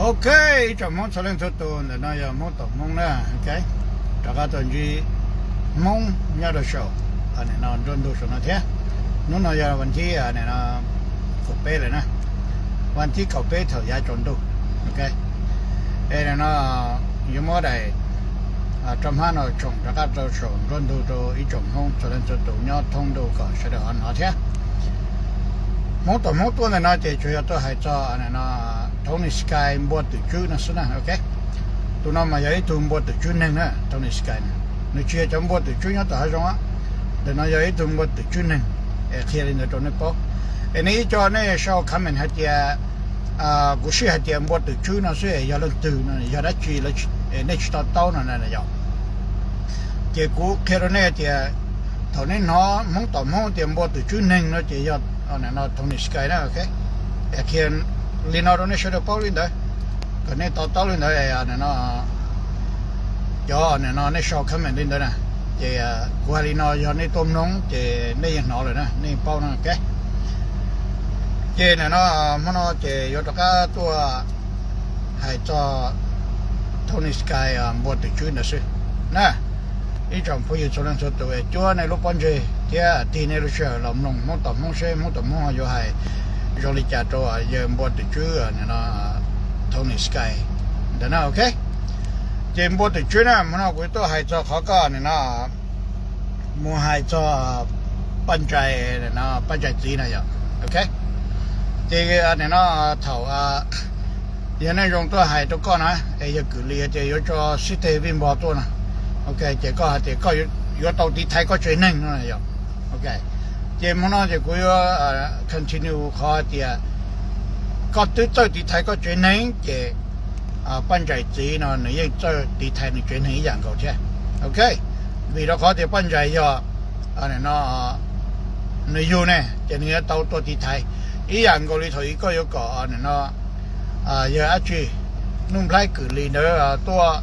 Ok, ib tsoom Hmoob txhua leej txhua tus, ntawm no yog Hmoob tom Hmoob na. Ok, rov qab tuaj ntsib Hmoob nyob rau saum, nim no nruab ntug saum no thiab. Hnub no yog vas thib, nim no kaum peb lawm na, vas thib kaum peb thaum yav tsaus ntuj. Ok, es nim no yuav muab daim rau hmab no tshoom rov qab rau saum nruab ntug rau ib tsoom Hmoob txhua leej txhua tus nyob thoob ntuj kom sawv daws ho hnov thiab. Hmoob tom Hmoob tuaj ntawm no ces tsuas yog tuaj hais txog nim no Tony Sky npua twm tswb no xwb na. Ok, tus no mas yog ib tug npua twm tswb neeg na, Tony Sky na. Nws tsis yog cov npua twm tswb nyob tom hav zoov, ntawm no yog ib tug npua twm tswb neeg. Es qhia li ntawd rau nej paub. Es nej ib co nej sau comment hais tias, kuv sij hais tias npua twm tswb no xwb es yog leej twg no, yog dab tsi, nej tsis to taub no na yog. Ces kuv qhia rau nej tias thaum nej hnov Hmoob tom Hmoob tias npua twm tswb neeg no ces yog nim no Tony Sky na. Ok, qhia li no rau nej sawv daws paub li ntawd, kom nej to taub li ntawd. Nim no cov nim no nej sau comment li ntawd na, ces kuv hais li no yog nej tuaj mloog ces nej yeej hnov lawm na, nej yeej paub na. Ok, ces nim no hmo no ces yuav rov qab tuaj hais txog Tony Sky npua twm tswb ntawd xwb na. Ib tsoom phooj ywg txhua leej txhua tus, cuab nej lub pob ntseg thiab tig nej lub sij hawm los mloog Hmoob tom Hmoob seb Hmoob tom Hmoob ho yuav hais zoo li cas rau yawg npua twm tswb nim no Tony Sky ntawd na. Ok, ces npua twm tswb na, hmo no kuv tuaj hais txog qhov koj nim no mus hais txog Paj Ntsais, Paj Ntsais txiv na yog. Ok, ces nim no thaum yog neej zoo tuaj hais rau koj na, es yog kwv li tias yuav tso sib teg vij npog tuaj no, ok, ces koj hais tias koj yuav tau tiv thaiv koj tsev neeg no yog. Ok, ces hmo no ces kuv yuav continue qhov hais tias koj twb txawj tiv thaiv koj tsev neeg ces Paj Ntsais txiv no nws yeej txawj tiv thaiv nws tsev neeg ib yam nkaus thiab. Ok, vim rau qhov tias Paj Ntsais yog no nws yug ne, ces nws yuav tau tuaj tiv thaiv ib yam nkaus li thaum ub koj yuav kom nim no yog dab tsi, Nuj Nplaib Kwm Lis ntawd tuaj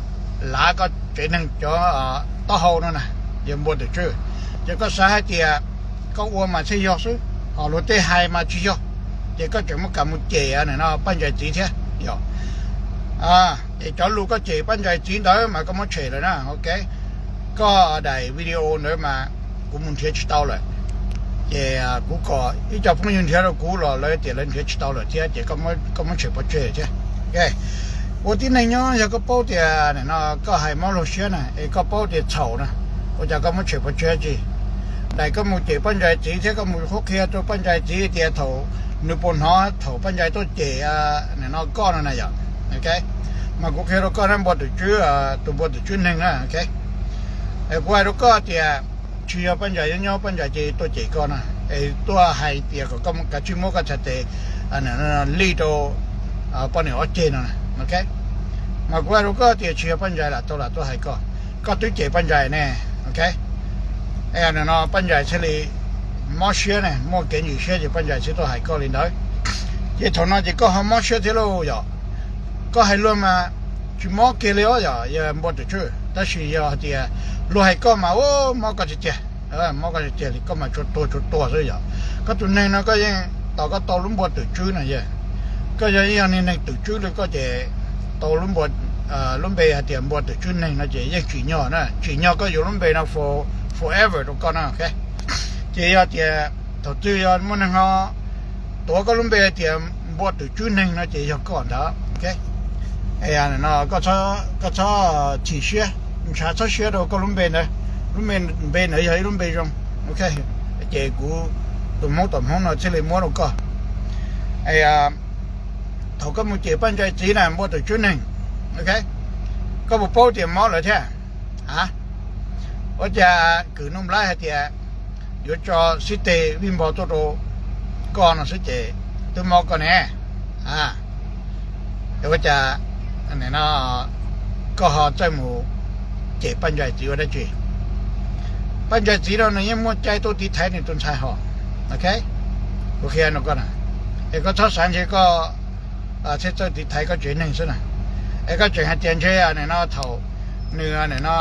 lav koj tsev neeg cov taub hau no na, yog npua twm tswb. Ces koj xav hais tias koj ua mas thiaj yog xwb, ho luag tej hais mas tsis yog, ces koj tseem muab kam mus cem nim no Paj Ntsais txiv thiab yog. Ces cov lus koj cem Paj Ntsais txiv ntawd mas koj muab tshem lawm na. Ok, koj daim video ntawd mas kuv mus nrhiav tsis tau lawm. Ces kuv kom ib co phooj ywg nrhiav rau kuv los lawv tias lawv nrhiav tsis tau lawm thiab, ces koj muab tshem pov tseg thiab. Ok, ua tib neeg nyob yog koj paub tias nim no koj hais mob luag siab na, es koj paub tias txhaum na, ua cas koj muab tshem pov tseg tsi? Daim koj mus cem Paj Ntsais txiv thiab koj mus qhuab qhia rau Paj Ntsais txiv tias thaum nws puas hnov thaum Paj Ntsais tuaj cem nim no koj no na yom. Ok, mas kuv qhia rau koj na, npua twm tswb, tus npua twm tswb neeg na. Ok, kuv hais rau koj tias tsis yog Paj Ntsais nyob nyob Paj Ntsais ces tuaj cem koj na, es tuaj hais tias kom koj kav tsij muab koj txhais tes lij rau poj niam ob ceg no. Ok, mas kuv hais rau koj tias tsis yog Paj Ntsais lam tau lam tuaj hais koj, koj twb cem Paj Ntsais ne. Ok, nim no Paj Ntsais thiaj li mob siab ne, muaj kev ntxhov siab ces Paj Ntsais thiaj tuaj hais koj li ntawd. Ces thaum no ces koj ho mob siab thiab lauj yom. Koj hais luag mas tsis mob kiag li os yom, yog npua twm tswb, tab sis yog hais tias luag hais koj mas ua mob koj tiag tiag, mob koj tiag tiag li, koj mas tsuas tuag tsuas tuag xwb yom. Koj tus neeg no koj yeej tos koj tau lub npua twm tswb no yog, koj yog ib yog niag neeg twm tswb li koj ces tau lub npua, lub npe hais tias npua twm tswb neeg no ces yeej tsim nyog na, tsim nyog koj yuav lub npe no forever rau koj na. Ok, ces yog tias thaum twg yog muaj neeg no tuav koj lub npe hais tias npua twm tswb neeg no ces yog koj ntag. Ok, no koj txhob chim siab, ntshav txhob siab rau koj lub npe ntawd, lub npe ntawd yog ib lub npe zoo. Ok, ces kuv tus Hmoob tom Hmoob no thiaj li muab rau koj. Thaum koj mus cem Paj Ntsais txiv na, npua twm tswb neeg, ok, koj puas paub tias mob lawm thiab? A, ua cas Kwm Nuj Nplaib hais tias yuav tso sib teg vij npog tuaj rau koj no xwb ces twb mob koj ne? A, ua cas no koj ho txawj mus cem Paj Ntsais txiv ua dab tsi? Paj Ntsais txiv no nws yeej muaj cai tuaj tiv thaiv nws tus ntxhais hos. Ok, kuv qhia rau koj na, es koj txhob xav ntshe koj thiaj txawj tiv thaiv koj tsev neeg xwb na. Es koj tseem hais tias ntshe nim no thaum nws nim no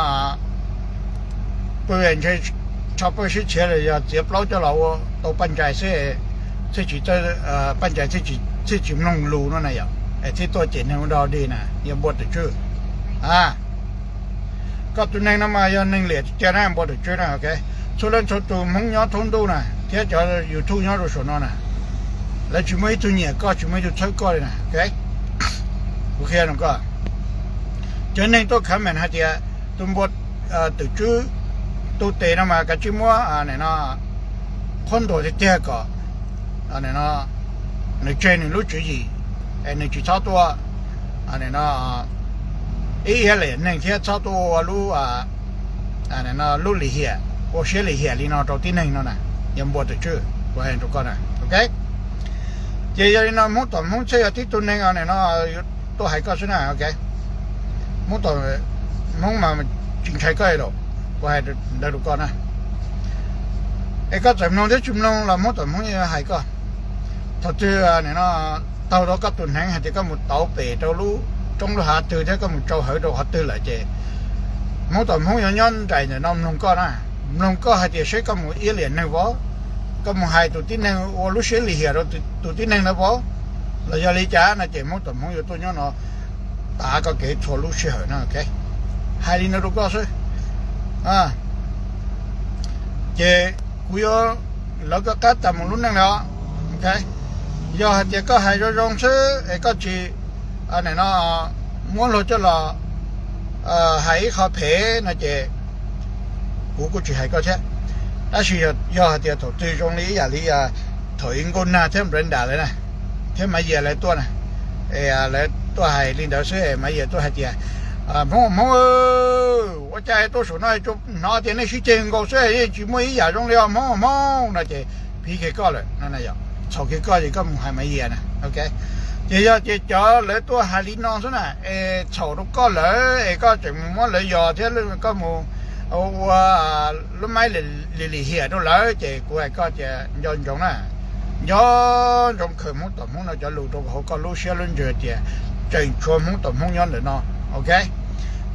pw ntshe tso pawg sib tshiav los yog txiav plaub coj los ua tau Paj Ntsais xwb, thiaj tsis, Paj Ntsais thiaj tsis mloog lus no na yom. es thiaj tuaj cem neeg ua dog dig na, yog npua twm tswb. A, koj tus neeg no mas yog neeg liam tiag na, npua twm tswb na. Txhua leej txhua tus Hmoob nyob thoob ntuj na, thiab cov YouTube nyob rau saum no na, lawv tsis muaj ib tug nyiam koj, tsis muaj ib tug txhawb koj li na. Kuv qhia rau koj, cov neeg tuaj comment hais tias tus npua twm tswb tu tes no mas kav tsij muab no qhuab ntuas tiag tiag kom nws tseg nws lub tswv yim, es nws tsis txhob tuaj ib yam li neeg thiab txhob tuaj ua lub, lub lim hiam, ua siab lim hiam li no rau tib neeg no na, yog npua twm tswb, kuv hais rau koj na. Ok, ces yog li no Hmoob tom Hmoob thiaj yog tib tug neeg no tuaj hais koj xwb na. Ok, Hmoob tom Hmoob mas tsis ntshai koj li lawm, kuv hais ntawd rau koj na. Es koj txawm mloog thiab tsis mloog los Hmoob tom Hmoob yeej hais koj. Thaum twg no taug tau koj tus hneev hais tias koj mus tauv pem rau lub roob lub hav twg thiab koj mus tsau hawv rau qhov twg lawm ces Hmoob tom Hmoob yuav nyob nraim ntawm no mloog koj na, mloog koj hais tias seb koj mus iab liam neeg vov, koj mus hais tus tib neeg ua lub siab lim hiam rau tus tib neeg ntawd vov, los yog li cas no ces Hmoob tom Hmoob yuav tuaj nyob no tav koj kev txhua lub sij hawm no. Ok, hais li no rau koj xwb. Ces kuv yuav lawv koj qab tas mus lub neej lawm os. Ok, yog hais tias koj hais zoo zoo xwb es koj tsis, no, muab luag coj los hais ib qho phem no ces kuv kuj tsis hais koj thiab. Tab sis yog hais tias thaum twg zoo li ib yam li thaum ib Nkauj Nag thiab Brenda lawv na, thiab Maiv Yias lawv tuaj na, es lawv tuaj hais li ntawd xwb es Maiv Yias tuaj hais tias, Hmoob Hmoob, ua cas tuaj saum no hnov tias nej sib ceg nkaus xwb, yeej tsis muaj ib yam zoo li os Hmoob Hmoob no ces phiv kiag koj lawm, txhaum kiag koj ces koj mus hais Maiv Yias na. Ok, ces yog ces cov lawv tuaj hais li no xwb na es txhaum rau koj lawm es koj tseem mus muab lawv yos thiab koj mus ua lub maib lim hiam rau lawv ces kuv hais koj tias nco ntsoov na, nco ntsoov khaws Hmoob tom Hmoob no cov lus rau hauv koj lub siab lub ntsws tias tseem tshuav Hmoob tom Hmoob nyob ntawm no. Ok,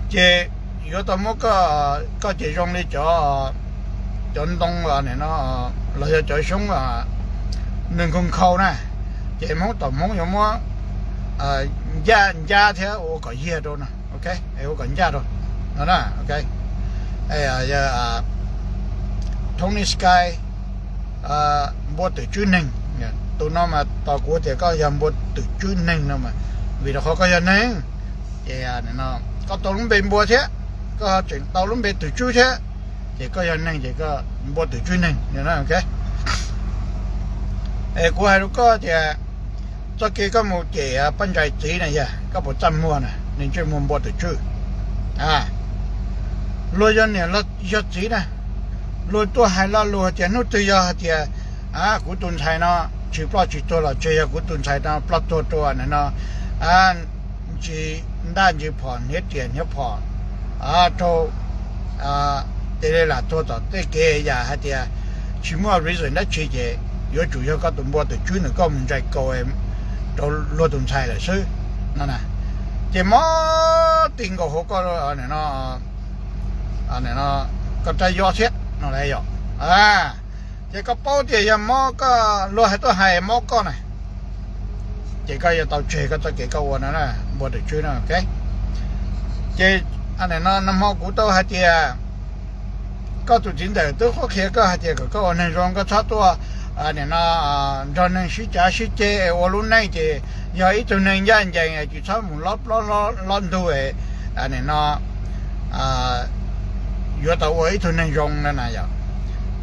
ces yuav tau muab koj, koj ces zoo li cov, cov ntoo no los yog cov xyoob nws nkhaus nkhaus na, ces Hmoob tom Hmoob yuav muab ncaj ncab thiab ua kom yiag rau no. Ok, ua kom ncaj rau no na. Ok, Tony Sky, npua twm tswb neeg, tus no mas tos kuv tias koj yog npua twm tswb neeg no mas vim rau qhov koj yog neeg ces koj tau lub npe npua thiab, koj tseem tau lub npe twm tswb thiab, ces koj yog neeg ces koj npua twm tswb neeg. Ok, es kuv hais rau koj tias txoj kev koj mus cem poj ntxais txiv na yog koj puas txaj muag na, nws ntsej muag npua twm tswb. Luag yog niam yog txiv na, luag tuaj hais lo lus hais tias hnub twg yog hais tias kuv tus ntxhais no tsis ploj tsis tuag los tseg, yog kuv tus ntxhais no ploj tuag rau no, ntsis ntaj ntsis phom hniav riam hniav phom rau, ces li lam tuag tom tej kev yam hais tias tsis muaj reason dab tsi ces yuav tsum yog koj tus npua twm tswb nws koj mus ntsais kaus rau luag tus ntxhais lawm xwb no na. Ces mob ti nkaus hauv koj no, koj rab yob thiab no las yom. Ces koj paub tias yog mob koj, luag hais tuaj hais mob koj na, ces koj yuav tau tseg koj txoj kev koj ua no na, npua twm tswb no. Ok, ces no nag hmo kuv tau hais tias koj tus txiv ntxawm twb qhuab qhia koj hais tias kom koj ua neeg zoo, koj txhob tuaj nim no nrog neeg sib cav sib ceg ua lub neej ces yog ib tug neeg ncaj ncees es tsis txhob mus lob plaub lob ntug nim no yuav tau ua ib tug neeg zoo no na yom.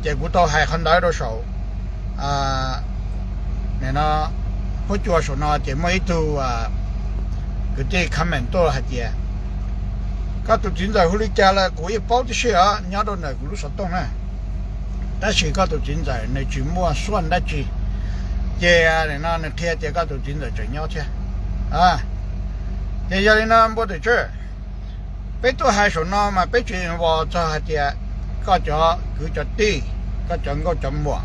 Ces kuv tau hais qhov ntawd rau saum nim no huab cua saum no ces muaj ib tug kwv tij comment tuaj hais tias koj tus txiv ntxawm hu li cas los kuv yeej paub tib si os, nyob rau ntawm kuv lub xov tooj na. Tab sis koj tus txiv ntxawm nws tsis muaj suaj dab tsi, ces nim no nws qhia tias koj tus txiv ntxawm tseem nyob thiab. Ces yog li no npua twm tswb, peb tuaj hais saum no mas peb tsis involve txog hais tias koj cov kwv cov tij, koj cov nkauj cov muam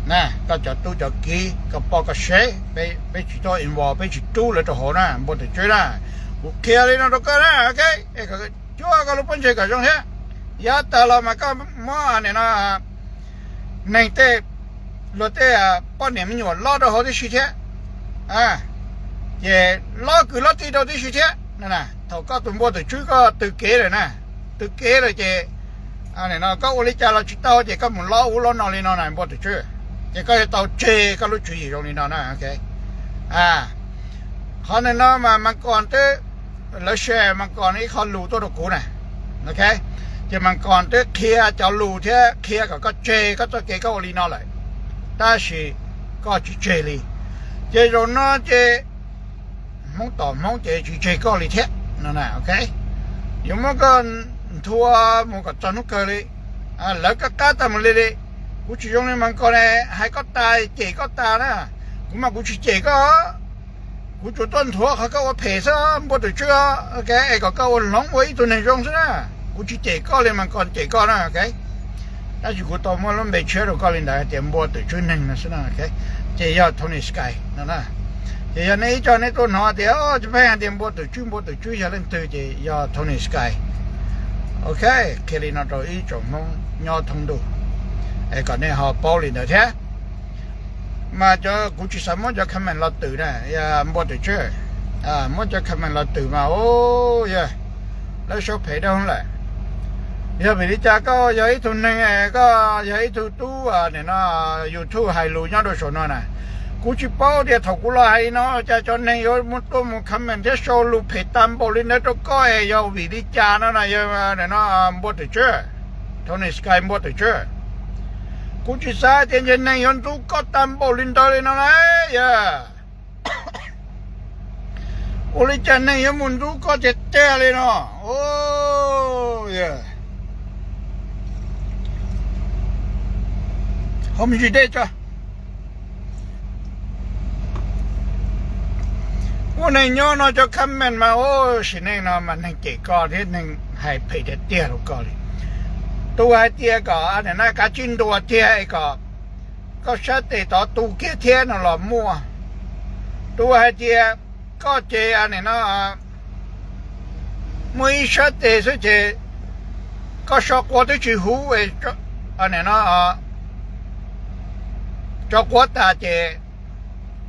na, koj cov tub cov kiv, koj poj koj sev, peb tsis tuaj involve, peb tsis rub lawv rau hauv na npua twm tswb na. Kuv qhia li no rau koj na. Ok, cuab koj lub pob ntseg kom zoo thiab. Yav tag los mas koj muab nim no neeg tej, luag tej poj niam me nyuam lob rau hauv tib si thiab. ces lob kwv lob tij rau tib si thiab. Thaum koj tus npua tus tswb koj tw kev lawm na, tw kev lawm ces koj ua li cas los tsis tau ces koj mus lob ub lob no li no na npua tus tswb, ces koj yuav tau tseg koj lub tswv yim zoo li no na. Qhov ntawm no mas Mas Kos twb, lawv share Mas Kos ib qho lus tuaj rau kuv na. Ces Mas Kos twb qhia cov lus thiab qhia kom koj tseg koj txoj kev koj ua li no lawm, tab sis koj tsis tseg li. Ces zaum no ces Hmoob tom Hmoob ces tsis tseg koj li thiab no. Yuav muab koj nthua mus kom txog hnub kawg li, lawv koj qab tag mus li li. Kuv tsis zoo li Mas Kos ne, hais koj tas cem koj tas na. Kuv mas kuv tsis cem koj, kuv tsuas tuaj nthuav qhov koj ua phem xwb npua tus tswb, es kom koj ua hloov ua ib tug neeg zoo xwb na. Kuv tsis cem koj li Mas Kos cem koj na. Tab sis kuv tau muab lub npe tshiab rau koj li ntawd hais tias npua tus tswb neeg no xwb na. Ces yog Tony Sky no. Ces yog nej ib co nej tuaj hnov tias cov pheej hais tias npua tus tswb npua tus tswb yog leej twg ces yog Tony Sky. Ok, qhia li no rau ib tsoom Hmoob nyob thoob ntuj es kom nej ho paub li ntawd thiab. Mas cov kuv tsis xav muab cov comment los twm na, npua tus tswb, muab cov comment los twm mas o, yog lawv sau phem dab lawm. Yog vim li cas koj yog ib tug neeg, koj yog ib tug tub no YouTube hais lus nyob rau saum no na, kuv tsis paub tias thaum kuv los hais li no cas cov neeg yuav tuaj mus comment thiab sau lus phem tag npaum li ntawd rau koj es yog vim li cas no na, yog no npua tus tswb, Tony Sky npua tus tswb. Kuv tsis xav tias ntshe neeg yuav ntxub koj tag npaum li ntawd li no na, yog ua li cas neeg yuav mus ntxub koj tiag tiag li no? Ho mus tsis deb tso. Ua neeg nyob no cov comment mas ua sim neej no mas neeg cem koj thiab neeg hais phem tiag tiag rau koj li. Tus hais tias kom nim no kav tsij ntuas tiag es kom koj sab tes tod tu kiag thiab no los muaj. Tus hais tias koj ces nim no muaj ib sab tes xwb ces koj so quav twb tsis huv, nim no tso quav tas ces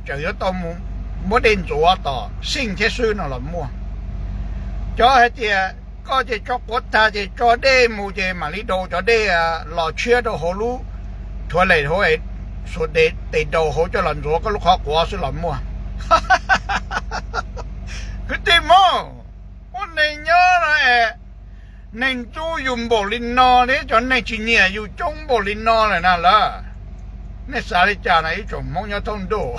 tseem yuav tau mus muab dej ntxuav tom xij thiab xwb no los muaj. Cov hais tias koj ces tso quav tag ces tso dej mus ces mam li daus cov dej los tshiab rau hauv lub thuav les hauv, xuas tes daus hauv coj los ntxuav koj lub qhov quav xwb los muaj. Kwv tij Hmoob, ua neeg nyob no es neeg ntxub yus npaum li no thiab cov neeg tsis nyiam yus coob npaum li no lawm na lawm. Nej xav li cas na ib tsoom Hmoob nyob thoob ntuj?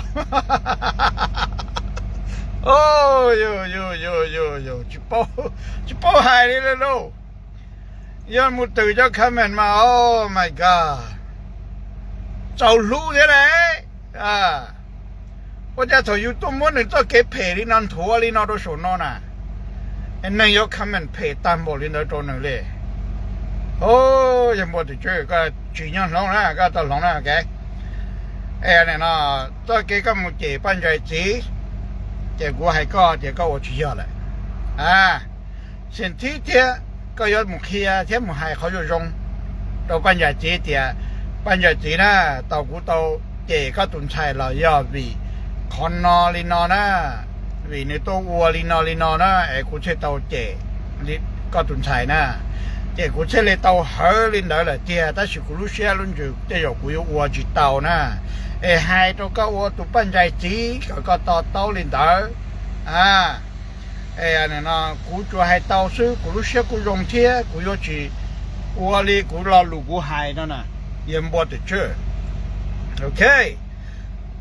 Tsis paub hais li lauj. Yog mus twm cov comment mas oh my god, txaus hlub thiab lauj. Ua cas thaum yus tuaj muab nws txoj kev phem li no nthuav li no rau saum no na, neeg yuav comment phem tag npaum li ntawd rau nws li. Yog npua tus tswb, koj tsis nyob hloov na, koj tau hloov na. Es no txoj kev koj mus cem Paj Ntsais txiv, ces kuv hais koj tias koj ua tsis yog lawm. Xeem thib thiab koj yuav mus qhia thiab mus hais qhov zoo zoo rau Paj Ntsais txiv tias Paj Ntsais txiv na, tau kuv tau cem koj tus ntxhais los yog vim qhov no li no na, vim nws tuaj ua li no li no na es kuv thiaj tau cem koj tus ntxhais na. Ces kuv thiaj li tau hawv li ntawd lawm tiag, tab sis kuv lub siab lub ntsws tej zaum kuv yuav ua tsis tau na. Es hais rau koj ua tus Paj Ntsais txiv kom koj to taub li ntawd. Kuv tsuas hais tau xwb, kuv lub siab kuj zoo thiab kuv yuav tsis ua li kuv lo lus kuv hais no na, yog npua tus tswb. Ok,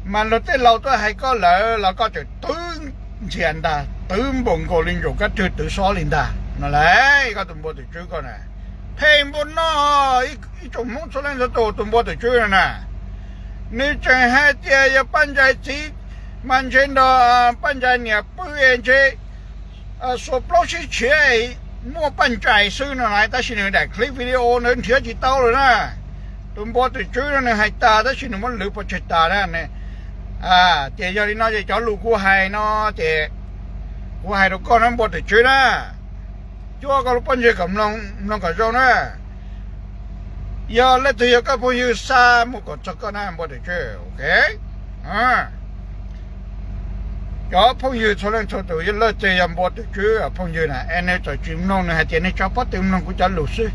mas luag tej laus tuaj hais koj lawm los koj tseem twv ntxias ntag, twv npaum nkaus li ntsaum kab rwg twv xob li ntag no lauj, koj tus npua tus tswb koj na. Phem npaum no, ib tsoom Hmoob txhua leej txhua tus, tus npua tus tswb no na. Nws tseem hais tias yog Paj Ntsais txiv mas ntshe nrog Paj Ntsais niam pw es ntshe xuas plaub sib tshiav muaj Paj Ntsais xwb no lauj, tab sis nws daim clip video ntawd nrhiav tsis tau lawm na. Tus npua tus tswb no nws hais tas tab sis nws muab lwv pov tseg tas na. Ces yog li no ces cov lus kuv hais no ces kuv hais rau koj na npua tus tswb na, cuab koj lub pob ntseg kom mloog kom zoo na. Yog leej twg yog koj phooj ywg xa mus kom txog koj na npua tus tswb, ok. cov phooj ywg txhua leej txhua tus, yog leej twg yog Npua Twm Tswb phooj ywg na es nws txawm tsis mloog, nws hais tias nws tsuas paub tus mloog kuv cov lus xwb,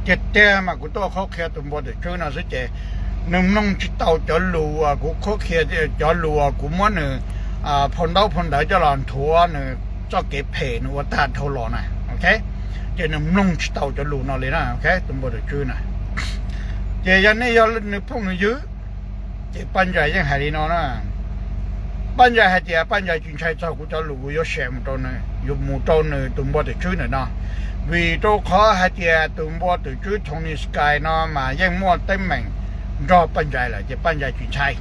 tiag tiag mas kuv tuaj qhuab qhia tus Npua Twm Tswb no xwb ces nws mloog tsis tau cov lus uas kuv qhuab qhia, cov lus uas kuv muab nws phau ntaub phau ntawv coj los nthuav nws txoj kev phem nws ua tag dhau los na, ok. Ces nws mloog tsis tau cov lus no li na, ok, tus Npua Twm Tswb na. Ces yog nej yog nws phooj nws ywg, ces Paj Ntsais yeej hais li no na. Paj Ntsais hais tias Paj Ntsais tsis ntshai txog kuv cov lus, kuv yuav share mus rau nws, yuav mus rau nws tus Npua Twm Tswb ntawm no, vim rau qhov hais tias tus Npua Twm Tswb Tony Sky no mas yeej muaj teeb meem nrog Paj Ntsais lawm ces Paj Ntsais tsis ntshai.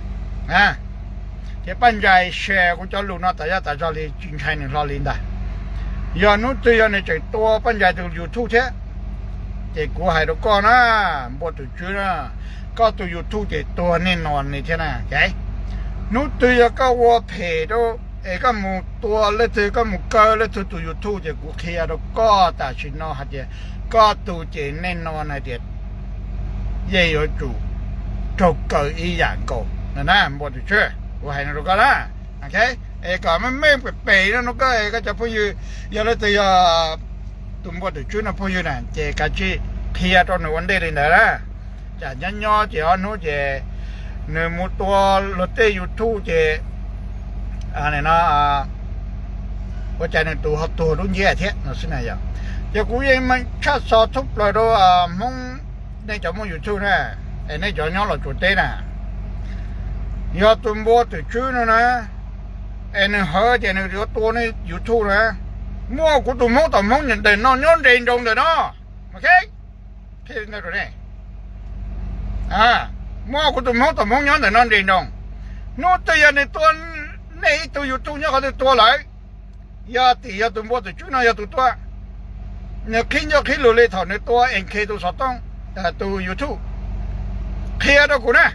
Ces Paj Ntsais share kuv cov lus no tas zaj tas zog li, tsis ntshai nws hlo li ntag. Yog hnub twg yog nws tseem tua Paj Ntsais tus YouTube thiab, ces kuv hais rau koj na, Npua Twm Tswb na, koj tus YouTube ces tuag nej no li thiab na. Hnub twg yog koj ua phem rau es koj mus tua leej twg, koj mus kaw leej twg tus YouTube ces kuv qhia rau koj tam sim no hais tias koj tus ces nej no hais tias yeej yuav tsum raug kaw ib yam nkaus na, Npua Twm Tswb, kuv hais no rau koj na. Es kom meej meej pem pem no rau koj, koj cov phooj ywg, yog leej twg yog tus Npua Twm Tswb no phooj ywg na ces kav tsij qhia rau nws ua ntej li ntawd na. Tsam nyob nyob ces ob hnub ces nws mus tua luag tej YouTube ces no ua cas nws tus ho tuag dub nciab thiab no xwb na yom. Ces kuv yeej meej tshaj xov thoob plaws rau Hmoob, nej cov muaj YouTube na, es nej cov nyob Los Tsuas teb na, yog tus Npua Twm Tswb no na, es nws hawv tias nws yuav tua nej YouTube na, muaj kuv tus Hmoob tom Hmoob ntawm no nyob nres nroos ntawm no, ok. Muaj kuv tus Hmoob tom Hmoob nyob ntawm no nres nroos. Hnub twg yog nws tua nej ib tug YouTube nyob qhov twg tua lawm, yog tim yog tus Npua Twm Tswb no yog tus tua, nws qhib ncauj qhib lus li thaum nws tua N K tus xov tooj, tus YouTube, qhia rau kuv na,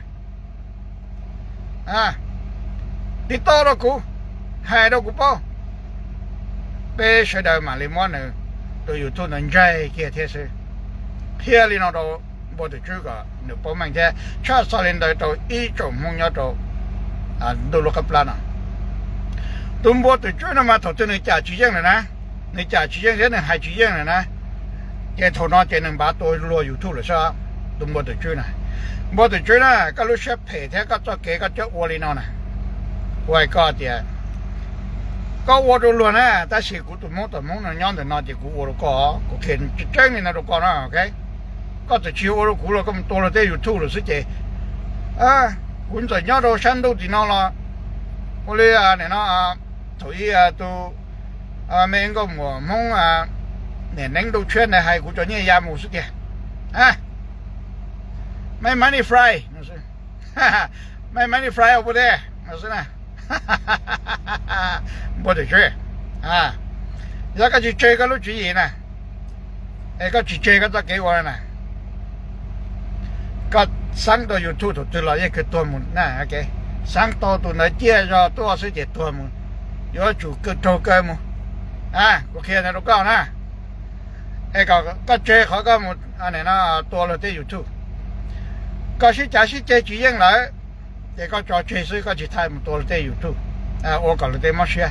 tiv tauj rau kuv, hais rau kuv paub, peb sawv daws mam li muab nws tus YouTube ntawd ntsaig kiag thiab xwb. Qhia li no rau Npua Twm Tswb kom nws paub meej thiab tshaj xov li ntawd rau ib tsoom Hmoob nyob rau ntuj lub qab plab no. Tus Npua Twm Tswb no mas thaum twg nws cam tsis yeej lawm na, nws cam tsis yeej thiab nws hais tsis yeej lawm na, ces thaum no ces nws npav tua luag YouTube lawm xwb. Tus Npua Twm Tswb na, Npua Twm Tswb na, koj lub siab phem thiab koj txoj kev koj coj ua li no na, kuv hais koj tias koj ua rau luag na, tab sis kuv tus Hmoob tom Hmoob no nyob ntawm no ces kuv ua rau koj, kuv qhia tseeb li no rau koj na. Koj txawm tsis ua rau kuv los koj mus tua luag tej YouTube lawm xwb ces kuv txawm nyob rau sab ntuj tim no los ua li nim no thaum ub tus me nkauj muam Hmoob niam neeb ntuj tshiab ntawd hais kuv cov nyiaj ya mus xwb tiag, make money fly, make money fly over there no xwb na. Npua Twm Tswb, yog koj tsis tseg koj lub tswv yim na, es koj tsis tseg koj txoj kev ua na, koj xeeb tau YouTube thaum twg los yeej kawg tuag mus na. Xeeb tau tus ntawd ciaj zog tuaj xwb ces tuag mus, yuav tsum raug kaw mus. Kuv qhia ntawd rau koj na, es kom koj tseg qhov koj mus tua luag tej YouTube. Koj sib cav sib ceg tsis yeej lawm, ces koj tso tseg xwb, koj tsis txhob mus tua luag tej YouTube, ua kom luag tej mob siab.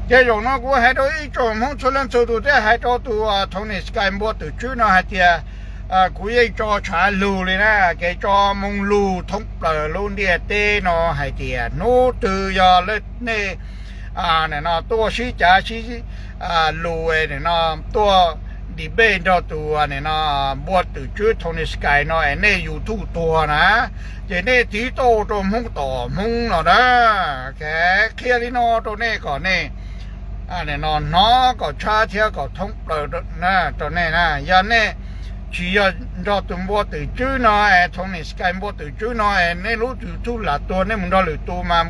Ces zaum no kuv hais rau ib tsoom Hmoob txhua leej txhua tus thiab hais rau tus Tony Sky Npua Twm Tswb no hais tias, kuv yeej tso tshav lug li na, kev tso moo lug thoob plaws lub ntiaj teb no hais tias hnub twg yog nej nim no tuaj sib cav sib lug nim no tuaj debate nrog tus nim no Npua Twm Tswb Tony Sky no es nej YouTube tuag na, ces nej tiv tauj rau Hmoob tom Hmoob no na. Qhia li no rau nej kom nej nim no hnov kom tshab thiab kom thoob plaws rau nej na. Yog nej tsis yog nrog tus Npua Twm Tswb no es Tony Sky Npua Twm Tswb no es nej lub YouTube lam tuag, nej mus nrog lwm tus mas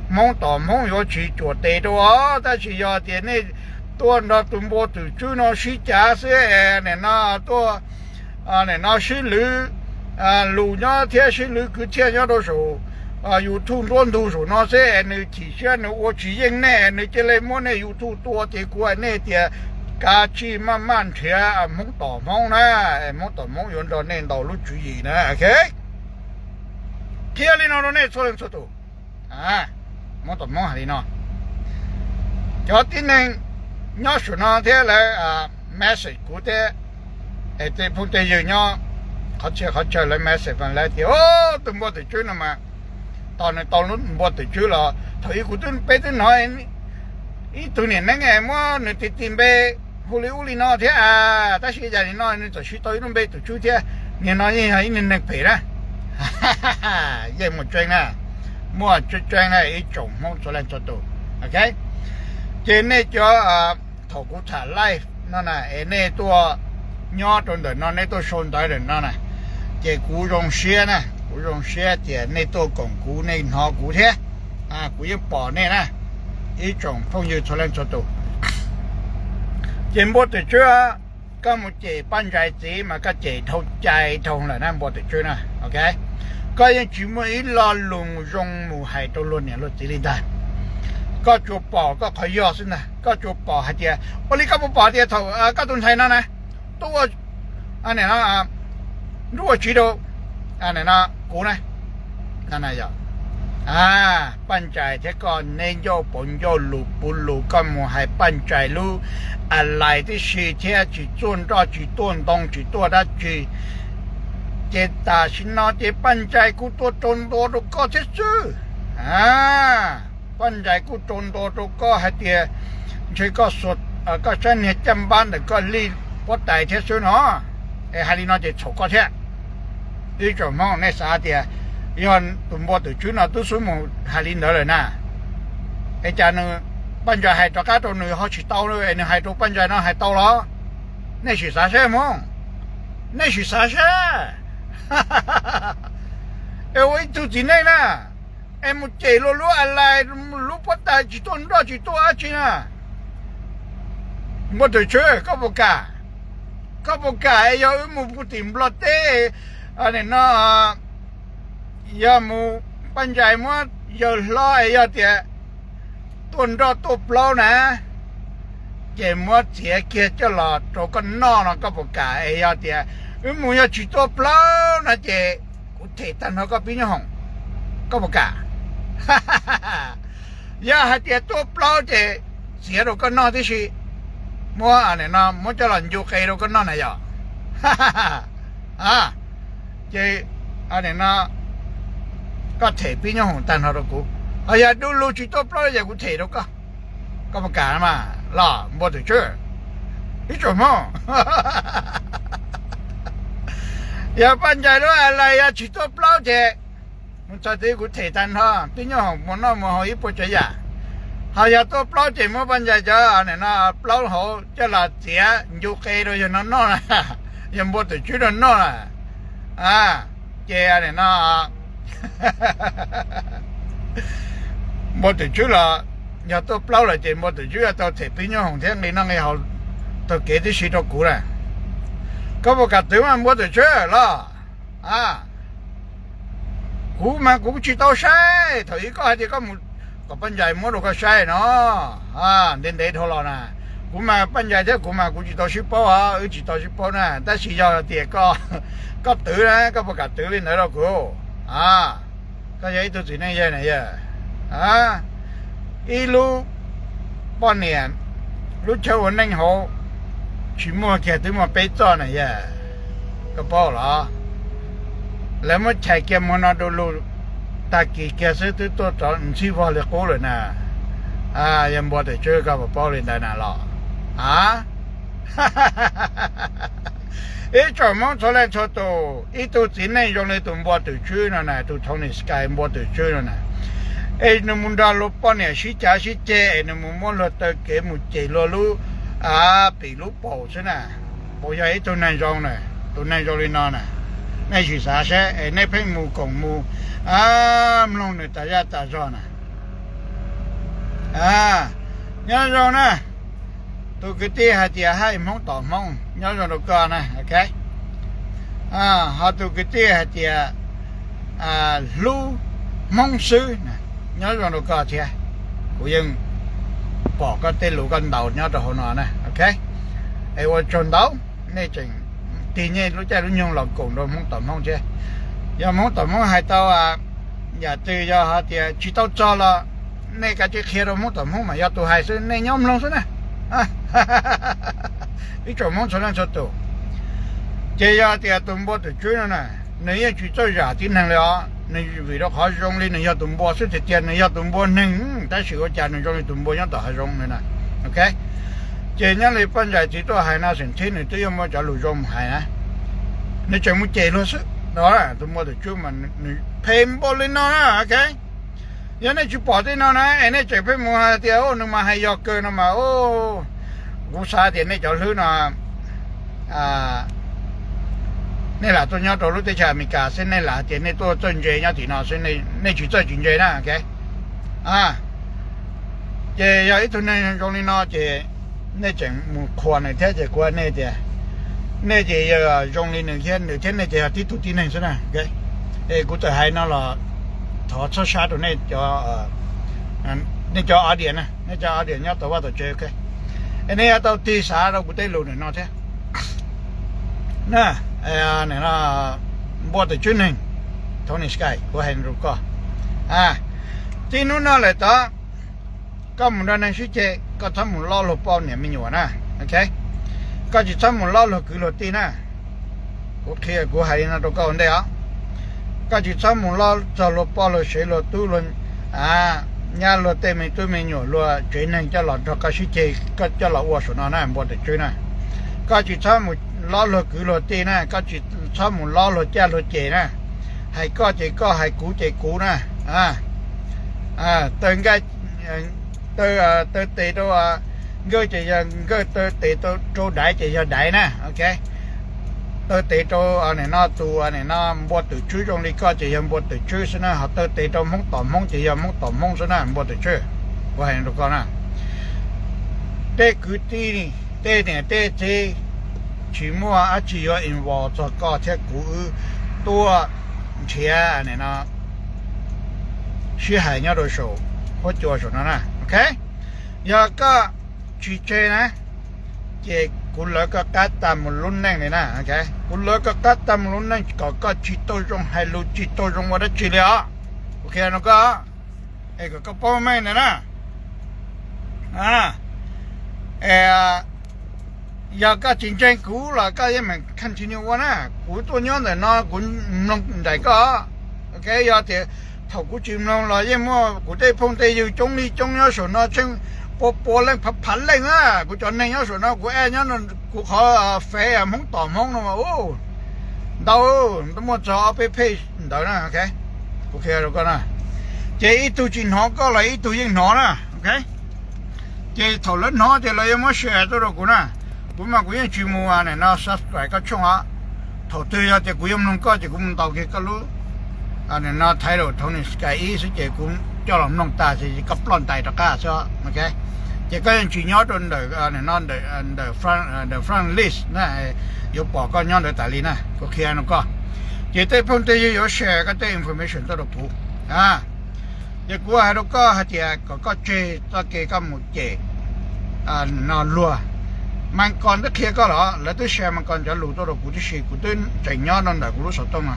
Hmoob tom Hmoob yuav tsis cuam tes rau os. Tab sis yog tias nej tuaj nrog tus Npua Twm Tswb no sib cav xwb es nim no tuaj nim no sib lwv lus nyob thiab sib lwv kwv txhiaj nyob rau saum YouTube nruab ntug saum no xwb es nws chim siab nws ua tsis yeej nej, nws cia li muab nej YouTube tua, ces kuv hais nej tias kav tsij maj maj nrhiav Hmoob tom Hmoob na, es Hmoob tom Hmoob yuav nrog nej ntaus lub tswv yim na. Qhia li no rau nej txhua leej txhua tus. Hmoob tom Hmoob hais li no. Cov tib neeg nyob saum no thiab lawv message kuv thiab, es tej phooj tej ywg nyob qhov txhia qhov chaw lawv message mas lawv tias, Tus npua twm tswb no mas, tos nws tau lub npua twm tswb los thaum ub kuv twb, peb twb hnov ib tug niam neeb muab nws tis tis npe hu li ub li no thiab, tab sis yam li no nws txawm siv tau ib lub npe twm tswb thiab. Niag no yeej yog ib niag neeg phem na. Yeej muaj tseeb na, muaj tseeb tseeb na ib tsoom Hmoob txhua leej txhua tus. Ces nej cov, thaum kuv tham live no na es nej tuaj nyob rau ntawm no, nej tuaj sau ntawv ntawm no na, ces kuv zoo siab na, kuv zoo siab tias nej tuaj koom kuv, nej hnov kuv thiab, kuv yeej pom nej na, ib tsoom phooj ywg txhua leej txhua tus. Ces npua twm tswb, koj mus cem Paj Ntsais txiv mas koj cem dhau cai dhau lawm na npua twm tswb na. Koj yeej tsis muaj ib lo lus zoo mus hais rau luag niam luag txiv li ntag. Koj tsuas pom koj qhov yog xwb ntag, koj tsuas pom hais tias, ua li koj puas pom tias thaum koj tus ntxhais no na, tuaj ua, nruab ua tsiv rau kuv na, Paj Ntsais thiab koj neb ncauj pauv ncauj lus puv lus, koj mus hais Paj Ntsais lub a lais tib si thiab tsis tuaj nroj tsis tuaj ntoo tsis tuaj dab tsi. Ces tam sim no ces Paj Ntsais kuj tuaj rau ntua rau koj thiab xwb. Paj Ntsais kuj rau ntua rau koj hais tias ntshe koj xuas, koj saib niag caj npab ntawm koj lij puab tais thiab xwb no, es hais li no ces txhaum koj thiab. Ib tsoom Hmoob, nej xav tias yog tus npua twm tswb no twb xub mus hais li ntawd lawm na, es cas nws, Paj Ntsais hais rov qab rau nws ho tsis tau es nws hais rau Paj Ntsais no hais tau los? Nej sim xav saib Hmoob, nej sim xav saib. Es ua ib tug txiv neej na, es mus cem luag lub a lais, lub puab tais tsis tuaj nroj tsis tuaj dab tsi na. Npua twm tswb, koj puas kam? Koj puas kam es yog wb mus puag tim Nplog teb, nim no yog mus, Paj Ntsais muab yawg hlob es yog tias tuaj nroj tuaj plaub na, ces muab txiav kiag coj los rau koj noj no koj puas kam? Es yog tias wb mus yog tsis tuaj plaub no ces kuv them tag nrho koj pib nyoob hoom, koj puas kam? Yog hais tias tuaj plaub ces txiav rau koj noj tib si, muab, no muab coj los ncu qe rau koj noj na yom. Ces no koj them pib nyoob hoom tag nrho rau kuv. Ho yog du lug tsis tuaj plaub ces kuv them rau koj, koj puas kam mas los npua twm tswb? Ib tsoom Hmoob, yog Paj Ntsais lub a lais yog tsis tuaj plaub ces mus txog twg kuv them tag nrho, pib nyoob hoom mus noj mus haus ib puas tsav yam. Ho yog tuaj plaub ces muab Paj Ntsais cov, no plaub hauv coj los txiav ncu qe rau yawg no noj na, yog npua twm tswb no noj na. Ces no npua twm tswb los, yog tuaj plaub lawm ces npua twm tswb yuav tau them pib nyoob hoom thiab nqi noj nqi haus taug kev tib si rau kuv na. Koj puas kam twv mas npua twm tswb los? Kuv mas kuv tsis tau saib, thaum ub koj hais tias koj mus kom Paj Ntsais muab rau koj saib no, ntev ntev dhau los na. Kuv mas Paj Ntsais thiab kuv mas kuv tsis tau sib paub os, wb tsis tau sib paub na, tab sis yog tias koj twv na, koj puas kam twv li ntawd rau kuv? Koj yog ib tug txiv neej yawg na yog, ib lub poj niam, lub chaw ua neej hauv tsis muaj kiag twb muaj peb txoj na yog, koj paub los? Lawv muab chais kiag muag no du lug, tag kis kiag xwb twb tuaj rov ntxhib vog li qub lawm na. Yog npua twm tswb koj puas paub li ntawd na los? Ib tsoom Hmoob txhua leej txhua tus, ib tug txiv neej zoo li tus npua twm tswb no na, tus Tony Sky npua twm tswb no na, es nws mus nrog luag poj niam sib cav sib ceg es nws mus muab luag taw kev mus cem luag lub, pim lub paum xwb na, puas yog ib tug neeg zoo na? Tus neeg zoo li no na, nej sim xav seb es nej pheej mus koom mus mloog nws tas zaj tas zog na. Nyob zoo na, tus kwv tij hais tias hais Hmoob tom Hmoob, nyob zoo rau koj na, ok. Ho tus kwv tij hais tias hlub Hmoob xwb, nyob zoo rau koj thiab. Kuv yeej pom koj tej lus koj ntaus nyob rau hauv no na, ok. Es ua tsaug ntau, nej tseem tig nej lub caij lub nyoog los koom rau Hmoob tom Hmoob thiab. Yog Hmoob tom Hmoob hais tau yam twg yog hais tias tsis tau txog los Nej kav tsij qhia rau Hmoob tom Hmoob mas yog tus hais xwb, nej nyob mloog xwb na. Ib tsoom Hmoob txhua leej txhua tus. Ces yog tias tus npua tus tswb no na, nws yeej tsis txawj zam tib neeg li os, nws vim rau qhov zoo li nws yog tus npua xwb tiag tiag, nws yog tus npua neeg, tab sis ua cas nws zoo li tus npua nyob tom hav zoov no na. Ok, ces nyob li poj ntxais txiv tuaj hais no xeem thib nws twb yuav muaj cov lus zoo mus hais na, nws tseem mus cem luag xwb no. Tus npua tus tswb mas nws phem npaum li no na. Ok, yog nej tsis pom tej no na es nej tseem pheej mus hais tias nws mas hais yog kawg no mas, kuv xav tias nej cov hlwb no, nej lam tuaj nyob rau lub teb chaws Amelikas xwb, nej lam tias nej tuaj txawj ntse nyob tim no xwb, nej tsis txawj tsis ntse na. Ok, ces yog ib tug neeg zoo li no ces nej tseem mus qhuas nws thiab ces kuv hais nej tias nej ces yog zoo li nws thiab, nws thiab nej ces yog tib tug tib neeg xwb na. Es kuv txawm hais no los thov txhob sab rau nej, nej cov audience na, nej cov audience nyob tau vaj tau tsev. Ok, es nej yuav tau tig xav rau kuv tej lus ntawm no thiab. Npua tus tswb neeg, Tony Sky, kuv hais rau koj, tib hnub no lawm tod koj mus nrog neeg sib ceg, koj txhob mus loj luag poj niam me nyuam na. Ok, koj tsis txhob mus loj luag kwv luag tij na. Kuv qhia, kuv hais li no rau koj ua ntej os, koj tsis txhob mus loj txog luag poj luag sev luag tub luag nyab luag tej me tub me nyuam luag tsev neeg coj los nrog koj sib ceg, koj coj los ua saum no na, npua tus tswb na. Koj tsis txhob mus loj luag kwv luag tij na, koj tsis txhob mus loj luag caj luag ceg na. Hais koj ces koj, hais kuv ces kuv na. Taw, taw tes rau nkawj ces yog nkawj, taw tes rau daiv ces yog daiv na. Ok, taw tes rau nim no tus nim no npua tus tswb zoo li koj ces yog npua tus tswb xwb na, ho taw tes rau Hmoob tom Hmoob ces yog Hmoob tom Hmoob xwb na, npua tus tswb. Kuv hais rau koj na, tej kwv tij, tej niam tej txiv, tsis muaj dab tsi yuav involve txog koj thiab kuv wb tuaj nrhiav nim no sib hais nyob rau saum huab cua saum no na. Ok, yog koj tsis tseg na, ces kuv lawv koj qab tag mus lub neej li na. Kuv lawv koj qab tag mus lub neej kom koj tsis tau zoo hais lus, tsis tau zoo ua dab tsi li os. Kuv qhia rau koj, es kom koj paub meej ntawd na. Yog koj tsis ntseeg kuv los koj yeej meem continue ua na. Kuv tuaj nyob ntawm no kuv mloog nraim koj. Ok, yog tias thaum kuv tsis mloog los yeej muaj kuv tej phooj tej ywg coob li coob nyob saum no tsheej pua pua leej phav phav leej na. Kuv cov neeg nyob saum no kuv add nyob kuv qhov Face Hmoob tom Hmoob no mas ntau, muaj txog ob peb page ntawd na. Kuv qhia rau koj na, ces ib tug tsis hnov koj los ib tug yeej hnov na. Ok, ces thaum lawv hnov ces lawv yuav muab share tuaj rau kuv na. Kuv mas kuv yeej tsis mus nim no subscribe koj tshooj os. Thaum twg yog tias kuv yuav mloog koj ces kuv mus ntaus kiag koj lub nim no title Tony Sky ib xwb ces kuv coj los mloog tas ces koj ploj ntais rov qab xwb. Ok, ces koj yeej tsis nyob rau ntawm nim no ntawm front list na, yuav pom koj nyob ntawd tas li na. Kuv qhia rau koj, ces tej phooj tej ywg yuav share koj tej information tuaj rau kuv. Ces kuv hais rau koj hais tias kom koj tseg txoj kev koj mus cem no luag. Mas Kos twb qhia koj los, lawv twb share Mas Kos cov lus tuaj rau kuv tib si, kuv twb tseem nyob rau ntawm kuv lub xov tooj no.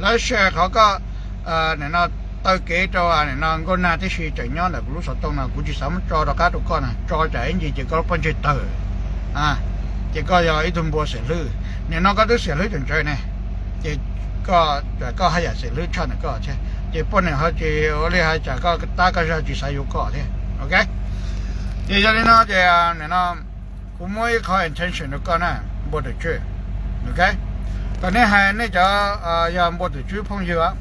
Lawv share qhov koj nim no taw kev rau nim no Nkauj Nag tib si tseem nyob ntawm kuv lub xov tooj no, kuv tsis xav muab tso rov qab rau koj na, tso tsam ib ntsis ces koj lub pob ntseg tawg. Ces koj yog ib tug npua xiam hlwb, nim no koj twb xiam hlwb tseem tsawg ne, ces koj haj yam xiam hlwb tshaj ntawm koj thiab, ces poj niam ho tsis ua li hais tsam koj tab koj zog tsis xav yuav koj thiab. Ok, ces yog li no ces nim no kuv muab ib qho intention rau koj na, npua tus tswb. Ok, kom nej hais nej cov yog npua tus tswb phooj ywg,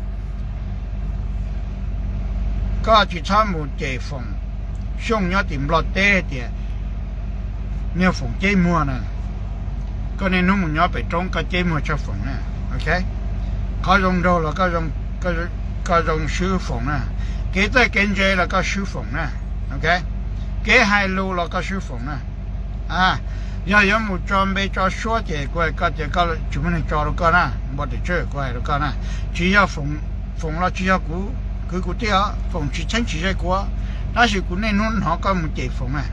koj tsis txhob mus cem Foom Xyooj nyob tim Nplog teb tias niag Foom ceb muag na. Koj niaj hnub mus nyob pem roob koj ceb muag tshaj Foom na. Ok, qhov zoo nraug los koj zoo swb Foom na, kev txawj kev ntse los koj swb Foom na. Ok, kev hais lus los koj swb Foom na. Yog yuav mus tso npe tso suab ces kuv hais koj tias koj tsis muaj neeg tso rau koj na, npua tus tswb, kuv hais rau koj na. Tsis yog Foom, Foom los tsis yog kuv kwv kuv tij os, Foom tsis txheeb tsis ze kuv, tab sis kuv niaj hnub hnov koj mus cem Foom na.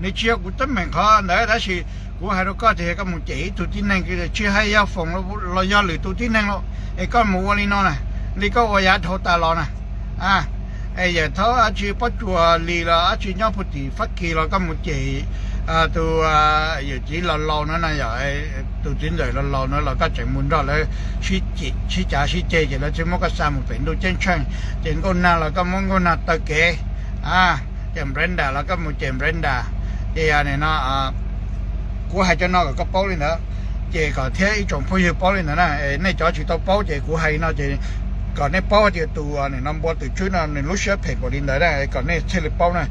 Nws tsis yog kuv teeb meem qhov ntawd tab sis kuv hais rau koj tias koj mus cem ib tug tib neeg, tsis hais yog Foom los yog lwm tus tib neeg los es koj mus ua li no na, li koj ua yav dhau tas los na. A, es yawm thaub dab tsi pob tsuas li los dab tsi nyob puag tim Fab Kis los koj mus cem tus yawm txiv laus laus no na yom, tus txiv ntxawm laus laus no los koj tseem mus nrog lawv sib cav sib ceg ces lawv thiaj muab koj xa mus pem ntuj ceeb tsheej. Ces Nkauj Nag los koj muab Nkauj Nag taw kev, a, ces Brenda los koj mus cem Brenda. Ces nim no kuv hais cov no kom koj paub li ntawd, ces kom thiab ib tsoom phooj ywg paub li ntawd na. Nej cov tsis tau paub ces kuv hais li no ces kom nej paub tias tus nim no Npua Twm Tswb no nws lub siab phem npaum li ntawd na, kom nej thiaj li paub na.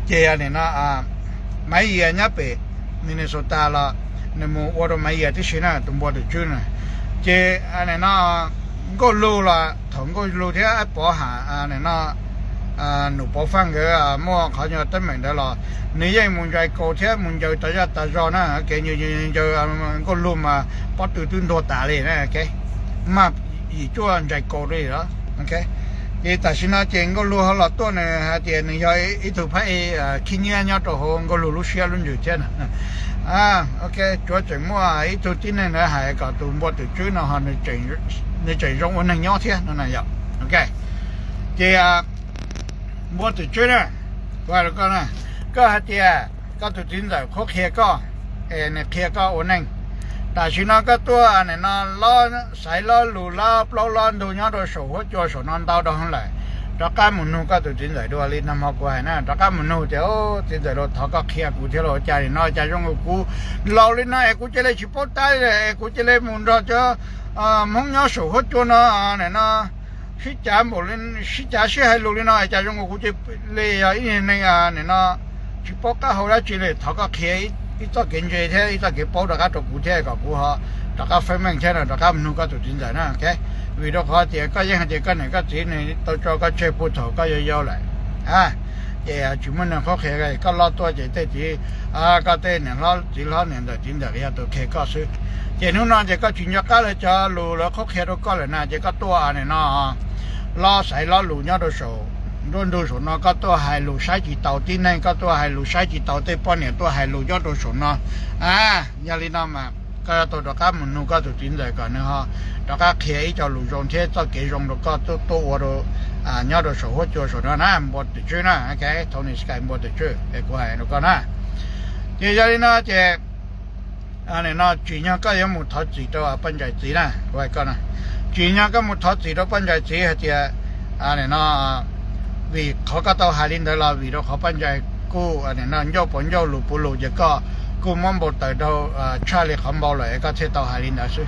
Ces nim no Maiv Yias nyob pem Minnesota los nws mus ua rau Maiv Yias tib si na, tus Npua Twm Tswb na. Ces nim no Nkauj Lug los thaum Nkauj Lug thiab Aib Pov Ham, nim no Num Pov Faj nkawd muaj qhov nyuag teeb meem ntawd los nws yeej mus ntsais kaus thiab mus ncaws tas zaj tas zog na, kev ncaws Nkauj Lug mas pob tw twb ntuag tas li na, maj yim cuaj ntsais kaus li los. Ces tam sim no ces Nkauj Lug ho los tuaj nws hais tias nws yog ib tug phab ej khib nyiab nyob rau hauv Nkauj Lug lub siab lub ntsws thiab no. Ok, tsuav tseem muaj ib tug tib neeg ntawd hais kom tus Npua Twm Tswb no ho nws tseem zoo ua neeg nyob thiab no na yom. Ok, ces Npua Twm Tswb na, kuv hais rau koj na, koj hais tias koj tus txiv ntxawm qhuab qhia koj, es nws qhia koj ua neej. Tam sim no koj tuaj nim no lob xaiv lob lus lob plaub lob ntug nyob rau saum huab cua saum no ntau dhau lawm. Rov qab mus nug koj tus txiv ntxawm dua li nag hmo kuv hais na, rov qab mus nug tias, txiv ntxawm, thov koj qhia kuv thiab los, cas nim no cas zoo nkaus kuv laus li no es kuv cia li tsis paub tab li es kuv cia li mus nrog cov Hmoob nyob saum huab cua no, nim no sib cav npaum li, sib cav sib hais lus li no es cas zoo nkaus kuv cia li yog ib neeg nim no tsis paub qab hau dab tsi li. Thov koj qhia ib txoj kev ntse thiab ib txoj kev paub rov qab rau kuv thiab kom kuv ho rov qab feeb meej thiab no, rov qab mus nug koj tus txiv ntxawm na. Vim rau qhov tias koj yeej hais tias koj niam koj txiv nws tau tso koj tseg puag thaum koj yau yau lawm, ces tsis muaj neeg qhuab qhia. Koj loj tuaj ces tej txiv, koj tej niam hlob txiv hlob niam ntxawm txiv ntxawm yog tus qhia koj xwb. Ces hnub no ces koj tsis nco qab lawv cov lus lawv qhuab qhia rau koj lawm na, ces koj tuaj nim no lob xaiv lob lus nyob rau saum nruab ntug saum no, koj tuaj hais lus saib tsis taus tib neeg, koj tuaj hais lus saib tsis taus tej poj niam tuaj hais lus nyob rau saum no. Yog li no mas koj yuav tau rov qab mus nug koj tus txiv ntxawm kom nws ho rov qab qhia ib co lus zoo thiab txoj kev zoo rau koj tuaj ua rau nyob rau saum huab cua saum no na, Npua Twm Tswb na. Tony Sky, Npua Twm Tswb, kuv hais rau koj na. Ces yog li no ces nim no tsim nyog koj yuav mus thov txim rau Paj Ntsais txiv na, kuv hais koj na, tsim nyog koj mus thov txim rau Paj Ntsais txiv hais tias nim no vim qhov koj tau hais li ntawd los vim rau qhov Paj Ntsais kuj nim no ncauj puav ncauj lus puav lus ces koj kuj muab npau taws rau tshaj li qhov npau lawm es koj thiaj tau hais li ntawd xwb.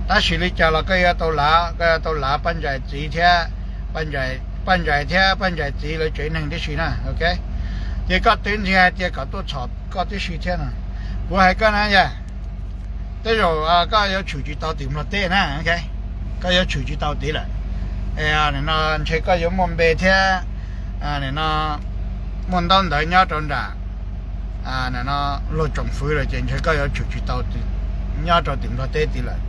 Tab sis li cas los koj yuav tau lav, koj yuav tau lav Paj Ntsais txiv thiab, Paj Ntsais thiab Paj Ntsais txiv lawv tsev neeg tib si na. Ok, ces koj twv ntxiv hais tias kom tuaj txhom koj tib si thiab no. Kuv hais koj na yog, tej zaum koj yuav tshwm tsis tau tim Nplog teb na. Koj yuav tshwm tsis tau tid lawm. Nim no ntshe koj yuav muaj npe thiab, nim no muaj ntaub ntawv nyob rau nram, nim no luag tsoom fwv lawm ces ntshe koj yuav tshwm tsis tau nyob rau tim Nplog teb tid lawm.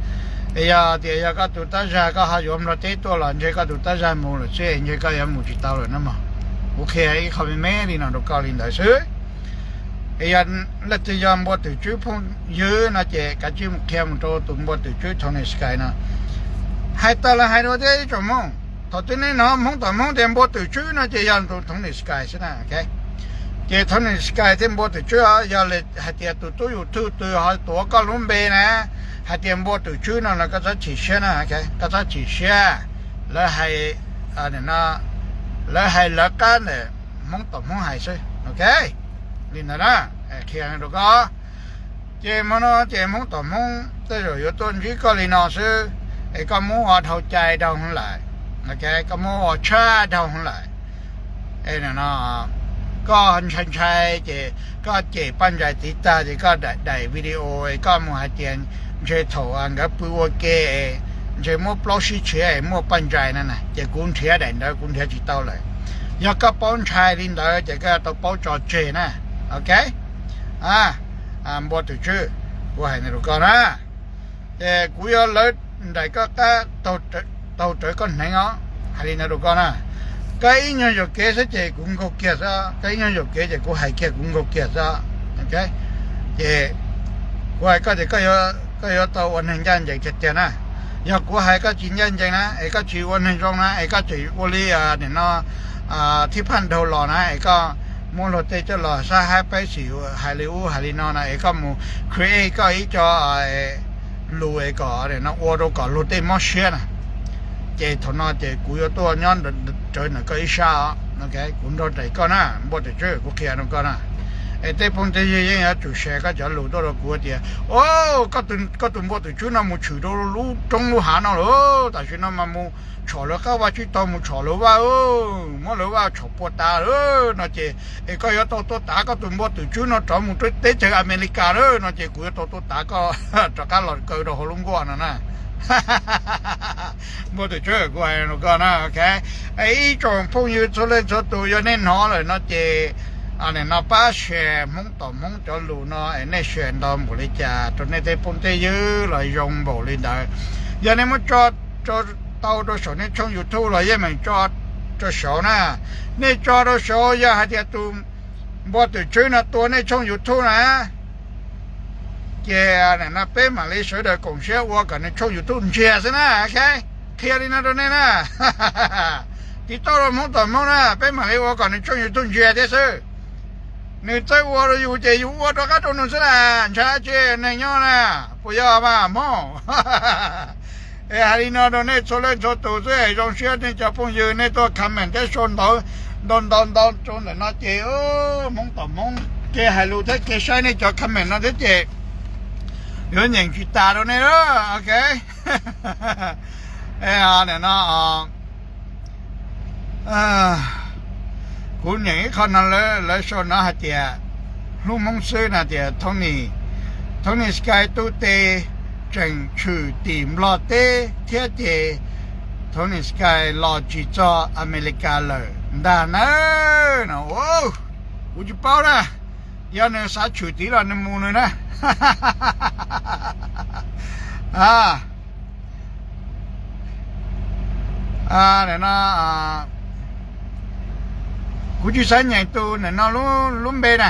Es yog tias yog koj tus tab zag koj ho yuav Nplog teb tuaj los ntshe koj tus tab zag mus lawm xwb, ntshe koj yuav mus tsis tau lawm na mog. Kuv qhia ib qho me me li no rau koj li ntawd xwb. Es yog leej twg yog Npua Twm Tswb phooj ywg no ces kav tsij mus qhia mus rau tus Npua Twm Tswb Tony Sky no. Hais tas los hais dua thiab ib tsoom Hmoob, thaum twg nej hnov Hmoob tom Hmoob tias Npua Twm Tswb no ces yog tus Tony Sky xwb na. Ces Tony Sky thiab Npua Twm Tswb yog hais tias tus tub YouTube twg ho tuav koj lub npe na, hais tias Npua Twm Tswb no los koj txhob chim siab na, koj txhob chim siab. Lawv hais, lawv hais lawv qab ntawm Hmoob tom Hmoob hais xwb. Ok, li ntawd na, qhia rau koj. Ces hmo no ces Hmoob tom Hmoob tej zaum yuav tuaj ntsib koj li no xwb, es koj muab ua dhau cai dhau hwv lawm, koj muab ua tshaj dhau hwv lawm. Es no koj ntshai ntshai ces koj cem Paj Ntsais txiv tag ces koj daim daim video es koj mus hais tias ntshe thaum nkawd pw ua ke ntshe muab plaub sib tshiav es muaj Paj Ntsais no na, ces kuv nrhiav daim ntawd kuv nrhiav tsis tau lawm. Yog koj paub ntshai li ntawd ces koj yuav tau paub tso tseg na. Ok, Npua Twm Tswb, kuv hais rau koj na, ces kuv yuav lawv nraim koj qab taug rawv koj hneev os. Hais li ntawd rau koj na, koj ib nyuag yuam kev xwb ces kuv nkaug kiag xwb, koj ib nyuag yuam kev ces kuv hais kiag kuv nkaug kiag xwb. Ces kuv hais koj tias koj yuav tau ua neeg ncaj ncees tiag tiag na. Yog kuv hais koj tsis ncaj ncees na, es koj tsis ua neeg zoo na, es koj tseem ua li nim no thib phaj dhau los na, es koj muab luag tej coj los sab hab peb xim hais li ub hais li no na, es koj mus create koj ib co lus es kom nim no ua rau kom luag tej mob siab na, ces thaum no ces kuv yuav tuaj nyob rawv ntawm koj ib sab. Kuv nrog daim koj na, npua twm tswb, kuv qhia rau koj na. Es tej phooj tej ywg yeej yuav tsum share koj cov lus tuaj rau kuv tias, o, koj tus npua twm tswb no mus tshwm rau lub roob lub hav no lawm, tam sim no mas mus tshom lawv qab vaj tsib taug, mus tshom lawv vaj, muab lawv vaj tshom puas tas lawm no ces, es koj yuav tau tuaj tav koj tus npua twm tswb no rov mus teb chaws Amelikas lawm no ces kuv yuav tau tuaj tav koj rov qab los kaw rau hauv lub nkuaj no na. Npua twm tswb, kuv hais rau koj na, ok. Ib tsoom phooj ywg txhua leej txhua tus, yog nej hnov lawm no ces nim no pab share Hmoob tom Hmoob cov lus no es nej share ntau npaum li cas rau nej tej phooj tej ywg los zoo npaum li ntawd. Yog nej muab tso tau rau saum nej tshooj YouTube los yeej meem tso rau saud na. Nej tso rau saud yog hais tias tus npua twm tswb no tua nej tshooj YouTube na, ces nim no peb mam li sawv daws koom siab ua kom nws tshooj YouTube ntsiag xwb na, ok. Qhia li no rau nej na. Tiv tauj rau Hmoob tom Hmoob na, peb mam li ua kom nws tshooj YouTube ntsiag thiab xwb. Nws txawj ua rau yus ces yus ua rov qab rau nws xwb na, ntshai dab tsi, neeg nyob na, puas yog mas Hmoob? Es hais li no rau nej txhua leej txhua tus xwb, zoo siab nej cov phooj ywg nej tuaj comment thiab sau ntawv ntau ntau ntau rau ntawm no ces Hmoob tom Hmoob kev hais lus thiab kev saib nej cov comment no thiab ces yuav nyeem tsis tas rau nej, ok. Nim no kuv nyeem ib qho no, lawv sau no hais tias hlub Hmoob xwb no tias Tony, Tony Sky tub tseem tshwm tim Nplog teb thiab ces Tony Sky los tsis txog Amelikas lawm ntag na. No kuv tsis paub na, yog nws xav tshwm tid los nws mus nws na. Kuv tsis xav nyeem tus nim no lub npe na.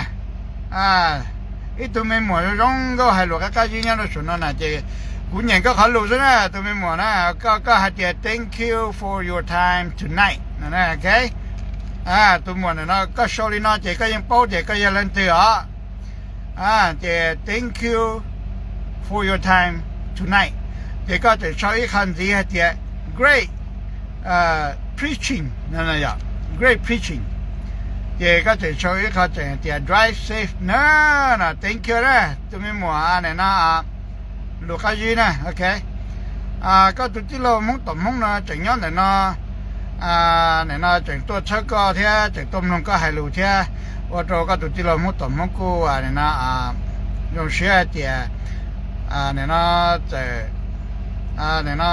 Ib tug me muam zoo zoo nkauj hais lus qab qab zib nyob rau saum no na ces kuv nyeem koj qhov lus xwb na, tus me muam na. Koj, koj hais tias thank you for your time tonight no, ok. Tus muam nim no koj sau li no ces koj yeej paub tias koj yog leej twg os. Ces thank you for your time tonight. Ces koj tseem sau ib qho ntxiv hais tias great preaching, great preaching. Ces koj tseem sau ib qho tseem hais tias drive safe na. Thank you na, tus me muam nim no lus qab zib na, ok. Koj tus tij laug Hmoob tom Hmoob no tseem nyob ntawm no, nim no tseem tuaj txhawb koj thiab tseem tuaj mloog koj hais lus thiab, ua rau koj tus tij laug Hmoob tom Hmoob kuj nim no zoo siab hais tias nim no txawm nim no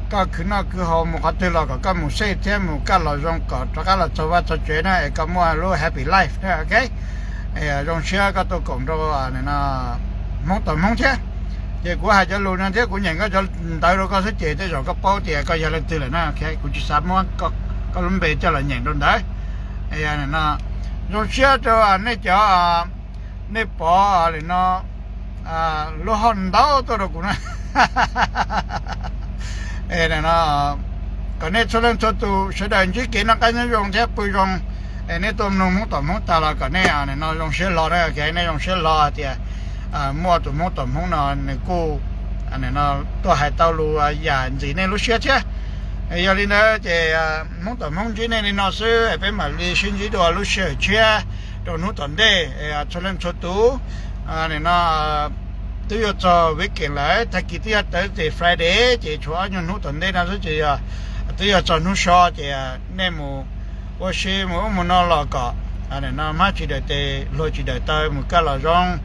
koj khwv noj khwv haus mus qhov twg los kom koj mus safe thiab mus kaj los zoo kom rov qab los txog vaj txog tsev na es koj muaj lub happy life na, ok. Zoo siab koj tuaj koom rau nim no Hmoob tom Hmoob thiab. Ces kuv hais cov lus no thiab kuv nyeem koj cov ntawv rau koj xwb ces tej zaum koj paub tias koj yog leej twg lawm na, ok. Kuv tsis xav muab koj lub npe coj los nyeem rau ntawd. Zoo siab rau nej cov, nej pov nim no lub hauj ntau tuaj rau kuv na. Kom nej txhua leej txhua tus sawv daws ntsib kev noj qab nyob zoo thiab pw zoo. Nej tuaj mloog Hmoob tom Hmoob tas los kom nej nim no zoo siab hlo na, ok. Nej zoo siab hlo tias muaj tus Hmoob tom Hmoob no nws kuj nim no tuaj hais tau lus yam ntxim nej lub siab thiab. Yog li ntawd ces Hmoob tom Hmoob ntsib nej li no xwb, peb mam li sib ntsib dua lub sij hawm tshiab rau hnub tom ntej. Txhua leej txhua tus, nim no twb yuav txog weekend lawm, tag kis twb yog Thursday Friday ces tshuav ob nyuag hnub tom ntej no xwb ces yog twb yog txog hnub so ces nej mus ua si mus ub mus no los kom nim no hmab tsis daws tes hluas tsis daws taw, mus kaj los zoo,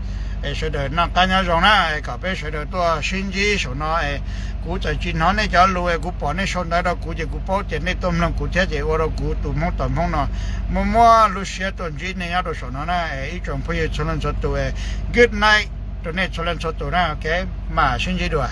es sawv daws noj qab nyob zoo na, es kom peb sawv daws tuaj sib ntsib saum no es kuv txawm tsis hnov nej cov lus es kuv pom nej sau ntawv rau kuv ces kuv paub tias nej tuaj mloog kuv thiab ces ua rau kuv tus Hmoob tom Hmoob no muaj muaj lub siab tuaj ntsib nej nyob rau saum no na. Ib tsoom phooj ywg txhua leej txhua tus, good night rau nej txhua leej txhua tus na, ok. Mam sib ntsib dua.